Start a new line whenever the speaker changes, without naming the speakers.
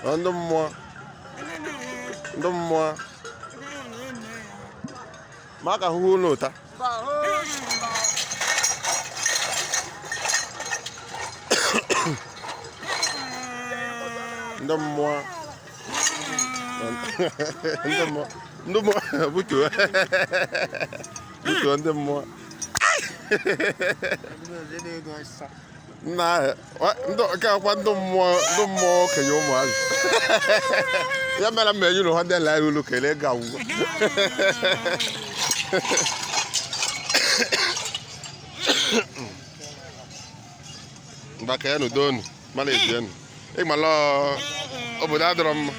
Ọ ndị mmụọ, ndị mmụọ ma aka hụhụ ụlọ ụta. Ndị mmụọ, ndị mmụọ, ndị mmụọ, butuo, butuo ndị mmụọ. Nna ahụ, ndị nke akwa ndị mmụọ, ndị mmụọ okenye ụmụazị. Ya mere m enyi ha ndị ala ulu kelee ga agwụgwọ. Mgbaka ya n'udonu, mana ejienu. Ịmala obodo adịrọ mma.